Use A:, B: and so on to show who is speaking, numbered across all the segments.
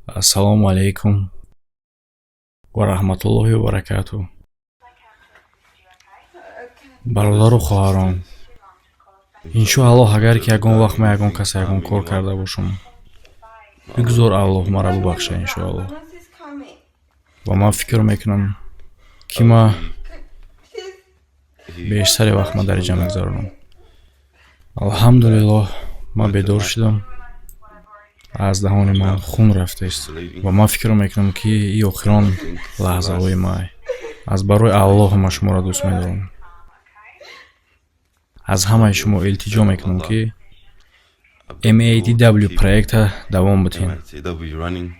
A: Ассалому алайкум ва раҳматуллоҳи ва баракатуҳ. Бародару хоҳарон, иншоаллоҳ, агар ки ягон вақт ман ягон каса ягон кор карда бошам, бигузор Аллоҳ маро бубахша, иншоаллоҳ. Ва ман фикр мекунам, ки ман бештари вақт ман дар инҷа мегузаронам. Алҳамдулиллоҳ, ман бедор шудам, аз даҳони ман хун рафтааст ва ман фикр мекунам, ки ин охирон лаҳзаҳои май. Аз барои Аллоҳ ман шуморо дӯст медорам. Аз ҳамаи шумо илтиҷо мекунам, ки MATW проекта давом бидиҳем,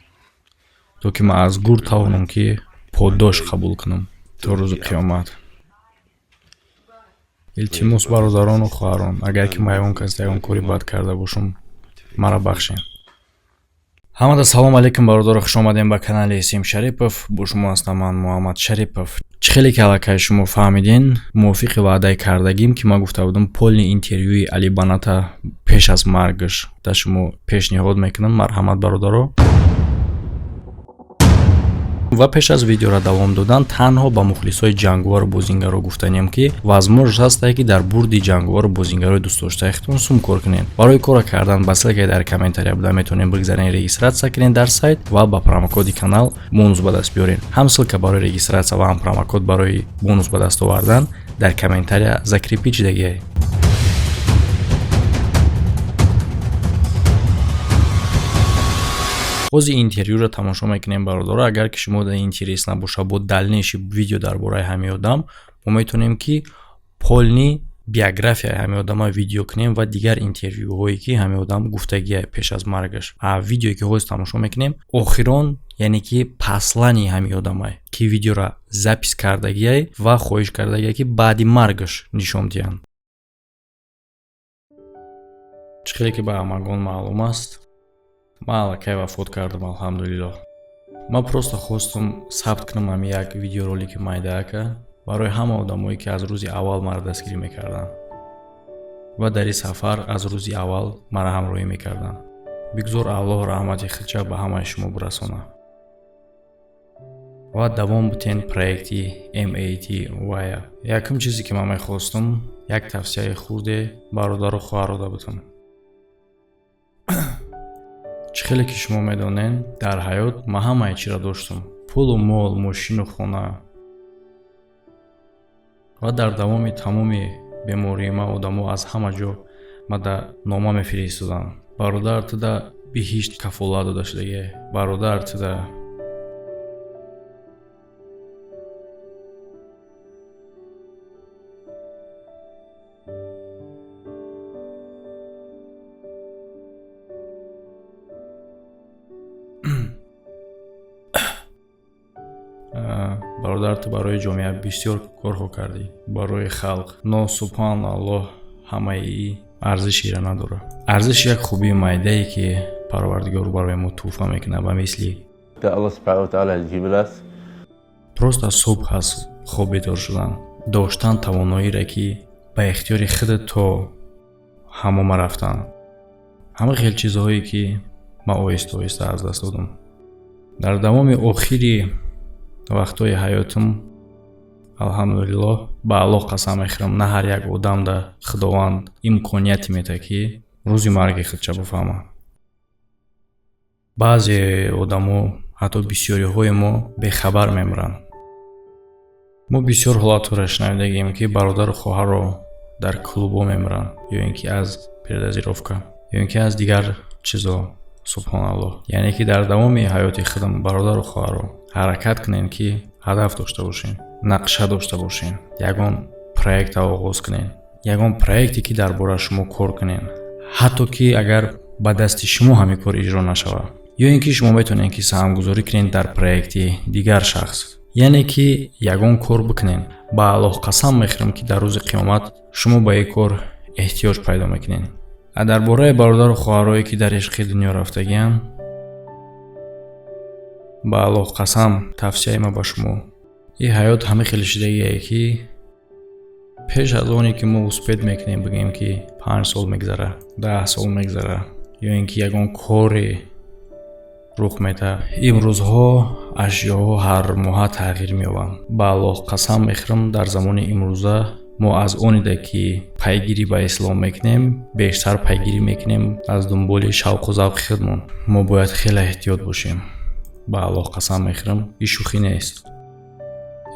A: то ки ман аз гур тавонам, ки подош қабул кунам то рӯзи қиёмат. Илтимос, бародарону хоҳарон, агар ки ман ягон кас ягон кори бад карда бошам, маро бахшед. Ҳамада салом алейкум, бародаро, хуш омадем ба канали Сим Шарипов. Бо шумо ҳастам ман, Муҳаммад Шарипов. Чӣ хеле ки аллакай шумо фаҳмиден, мувофиқи ваъдаи кардагим, ки ман гуфта будам, полный интервюи Али Баната пеш аз маргаш да шумо пешниҳод мекунам. Марҳамат, бародаро. Ва пеш аз видеоро давом додан, танҳо ба мухлисои ҷангувару бозингаро гуфтаниям, ки возможность ҳастае, ки дар бурди ҷангувару бозингарои дӯстдоштаи худтон сум кор кунед. Барои кора кардан ба ссылкае дар комментария буда метавонед бигзарен, регистрация кунед дар сайт ва ба промокоди канал бонус ба даст биёред. Ҳам ссылка барои регистрация ва ҳам промокод барои бонус ба даст овардан дар комментария закрепить шудагиай. Ҳозир интервюро тамошо мекунем, бародаро. Агар ки шумо интерес набоша бо дальнейший видео дар бораи ҳамин одам, мо метавонем, ки полный биографияи ҳамин одама видео кунем ва дигар интервюҳое, ки ҳамин одам гуфтагия пеш аз маргаш. А видеое, ки ҳозир тамошо мекунем, охирон, яъне ки послании ҳамин одамай, ки видеоро запись кардагиай ва хоҳиш кардагиай, ки баъди маргаш нишон диҳанд. Чӣ хеле ки ба ҳамагон маълум аст, ман аллакай вафот кардам, алҳамдулиллоҳ. Ман просто хостум сабт кунам ҳамин як видеоролики майдаака барои ҳама одамое, ки аз рӯзи аввал маро дастгирӣ мекарданд ва дар ин сафар аз рӯзи аввал маро ҳамроҳӣ мекарданд. Бигзор Аллоҳ раҳмати худша ба ҳамаи шумо бирасонад ва давом битен проекти MAT. Вая якум чизе, ки ман мехостум, як тавсияи хурде бародару хоҳарода будам. Чӣ хеле ки шумо медонед, дар ҳаёт ман ҳамаи чиро доштам: пулу мол, мошину хона. Ва дар давоми тамоми бемории ман одамо аз ҳама ҷо мада нома мефиристоданд: «Бародар, туда биҳишт кафолат дода шудагиай, бародар, туда». Бародар, ту барои ҷомеа бисёр корҳо кардӣ, барои халқ. Но, субҳоналлоҳ, ҳамаи арзишеро надорад. Арзиши як хубии майдае, ки Парвардигор барои мо тӯҳфа мекунад, ба мисли просто субҳ аз хоб бедор шудан, доштан тавоноире, ки ба ихтиёри худат то ҳамома рафтан, ҳама хел чизҳое, ки ман оҳиста оҳиста аз даст додам дар давоми охири вақтҳои ҳаётам. Алҳамдулиллоҳ, ба Аллоҳ қасам мехӯрам, на ҳар як одамда Худованд имконияте метаҳад, ки рӯзи марги худша бифаҳмад. Баъзе одамо, ҳатто бисёриҳои мо бехабар мемиранд. Мо бисёр ҳолатҳоро шунавидагием, ки бародару хоҳарро дар клубҳо мемиранд ё ин ки аз передозировка, ё ин ки аз дигар чизо. Субҳоналлоҳ. Яъне ки дар давоми ҳаёти худам, бародару хоҳаро, ҳаракат кунем, ки ҳадаф дошта бошем, нақша дошта бошем, ягон проекта оғоз кунем, ягон проекте, ки дар бораи шумо кор кунем, ҳатто ки агар ба дасти шумо ҳамин кор иҷро нашавад, ё ин ки шумо метавонед, ки саҳмгузорӣ кунед дар проекти дигар шахс, яъне ки ягон кор бикунед. Ба Аллоҳ қасам мехӯрам, ки дар рӯзи қиёмат шумо ба ин кор эҳтиёҷ пайдо мекунед. А дар бораи бародару хоҳарое, ки дар ишқи дунё рафтагианд, ба Аллоҳ қасам, тавсияи ман ба шумо: ин ҳаёт ҳама хеле шидагие, ки пеш аз оне ки мо успеть мекунем, бигӯем, ки 5 сол мегзара, 10 сол мегзара, ё ин ки ягон коре Рух метаҳад. Имрӯзҳо ашёҳо ҳар моҳа тағйир меёбанд. Ба Аллоҳ қасам мехӯрам, дар замони имрӯза мо аз онида, ки пайгирӣ ба ислом мекунем, бештар пайгирӣ мекунем аз дунболи шавқу завқи худмон. Мо бояд хеле эҳтиёт бошем. Ба Аллоҳ қасам мехӯрам, ин шӯхӣ нест.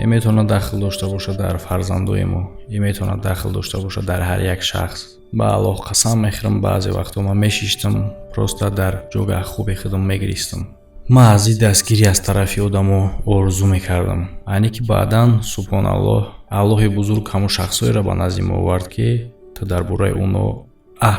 A: Ин метавонад дахл дошта бошад дар фарзандои мо, ин метавонад дахл дошта бошад дар ҳар як шахс. Ба Аллоҳ қасам мехӯрам, баъзе вақтҳо ман мешиштам, просто дар ҷогаҳ хуби худам мегиристам. Ман аз ин дастгирӣ аз тарафи одамо орзу мекардам. Айне ки баъдан, субҳоналлоҳ, Аллоҳи бузург ҳамон шахсҳоеро ба назди мо овард, ки ту дар бораи оно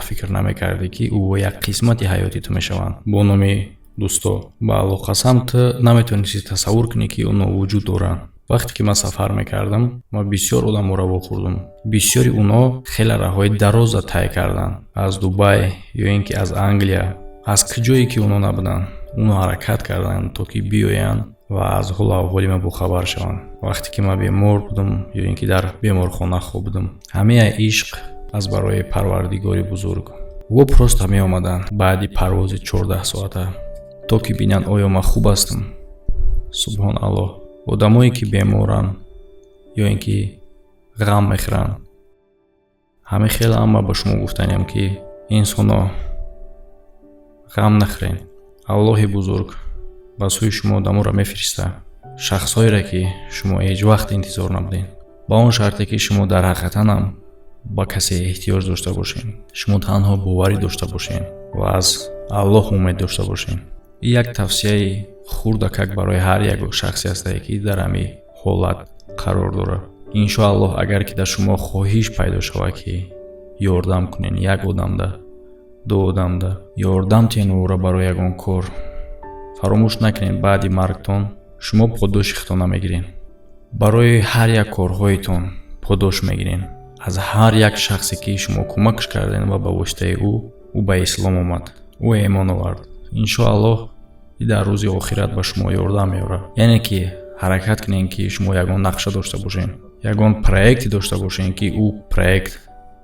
A: фикр намекардӣ, ки ӯ як қисмати ҳаёти ту мешаванд бо номи дӯсто. Ба Аллоҳ қасам, ту наметавонисти тасаввур кунӣ, ки оно вуҷуд доранд. Вақте ки ман сафар мекардам, ман бисёр одаморо вохӯрдум. Бисёри онҳо хеле раҳҳои дароза тай карданд, аз Дубай ё ин ки аз Англия, аз куҷое ки онҳо набуданд, онҳо ҳаракат карданд, то ки биёянд ва аз ҳолу аҳволи ман бохабар шаванд, вақте ки ман бемор будам ё ин ки дар беморхона хоб будам. Ҳамаи ишқ аз барои Парвардигори бузург. Во просто меомаданд баъди парвози 14 соата, то ки бинанд, оё ман хуб ҳастам. Субҳоналлоҳ, одамое ки беморанд ё ин ки ғам мехӯранд, ҳамин хел ама ба шумо гуфтаниям, ки инсоно, ғам нахӯрен. Аллоҳи бузург ба сӯи шумо одаморо мефиристад, шахсҳоеро, ки шумо ҳеҷ вақт интизор набудед, ба он шарте, ки шумо дар ҳақиқатанам ба касе эҳтиёҷ дошта бошед, шумо танҳо боварӣ дошта бошед ва аз Аллоҳ умед дошта бошед. Ин як тавсияи хурдакак барои ҳар як шахсе ҳастае, ки дар ҳамин ҳолат қарор дорад. Иншоаллоҳ, агар ки дар шумо хоҳиш пайдо шавад, ки ёрдам кунед як одамда, ду одамда, ёрдам тиҳен ӯро барои ягон кор, фаромӯш накунед, баъди маргтон шумо подоши худтон намегиред. Барои ҳар як корҳоятон подош мегиред аз ҳар як шахсе, ки шумо кӯмакш кардем ва ба воситаи ӯ ба ислом омад, ӯ эмон овард. Иншоаллоҳ, дар рӯзи охират ба шумо ёрдам меорад. Яъне ки ҳаракат кунед, ки шумо ягон нақша дошта бошед, ягон проекте дошта бошед, ки ӯ проект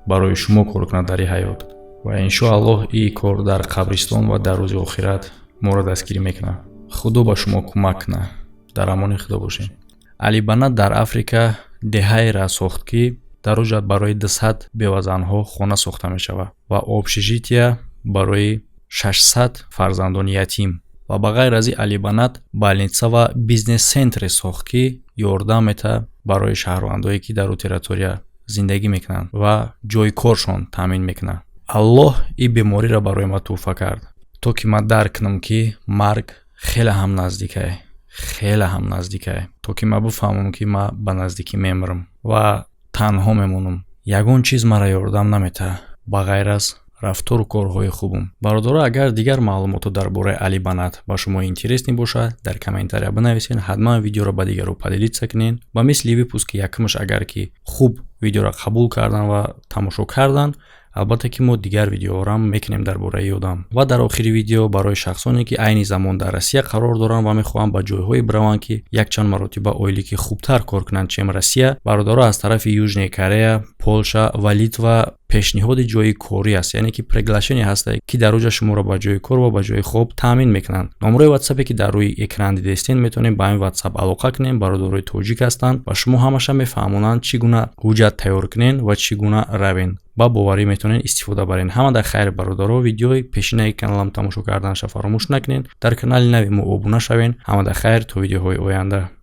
A: барои шумо кор кунад дар ин ҳаёт, ва иншоаллоҳ, ин кор дар қабристон ва дар рӯзи охират моро дастгирӣ мекунад. Худо ба шумо кӯмак кунад. Дар амони Худо бошед. Алибанат дар Африка деҳаеро сохт, ки дар оҷа барои 200 бевазанҳо хона сохта мешавад ва общежития барои 600 фарзандони ятим. Ва ба ғайр аз ин, Алибанат больница ва бизнес-центре сохт, ки ёрдам метаҳад барои шаҳрвандое, ки дар ӯ территория зиндагӣ мекунанд, ва ҷойи коршон таъмин мекунад. Аллоҳ ин бемориро барои ман тӯҳфа кард, то ки ман дарк кунам, ки марг хеле ҳам наздикае, хеле ҳам наздикае, то ки ман бифаҳмам, ки ман ба наздикӣ мемирам ва танҳо мемонам. Ягон чиз маро ёрдам наметаҳад, ба ғайр аз рафтору корҳои хубам. Бародаро, агар дигар маълумотҳо дар бораи Алибанат ба шумо интересный бошад, дар комментария бинависед. Ҳатман видеоро ба дигарро поделиться кунед. Ба мисли выпуски якумаш, агар ки хуб видеоро қабул кардан ва тамошо кардан, албатта ки мо дигар видеоҳоро мекунем дар бораи одам. Ва дар охири видео, барои шахсоне, ки айни замон дар Россия қарор доранд ва мехоҳанд ба ҷойҳое бираванд, ки якчанд маротиба ойлики хубтар кор кунанд, чем Россия, бародаро, аз тарафи Южная Корея, Полша ва Литва пешниҳоди ҷои корӣ аст, яъне ки приглашение ҳастае, ки дар оҷа шуморо ба ҷои кор ва ба ҷои хоб таъмин мекунанд. Номерои ватсапе, ки дар рӯи экран дидестен, метавонем ба ҳамин ватсап алоқа кунем. Бародарои тоҷик ҳастанд ва шумо ҳамаша мефаҳмонанд, чӣ гуна ҳуҷҷат тайёр кунен ва чӣ гуна равен. Ба боварӣ метавонед истифода барен. Ҳама дар хайр, бародаро. Видеои пешинаи каналам тамошо карданша фаромӯш накунед. Дар канали нави мо обуна шавен. Ҳама дар хайр, то видеоҳои оянда.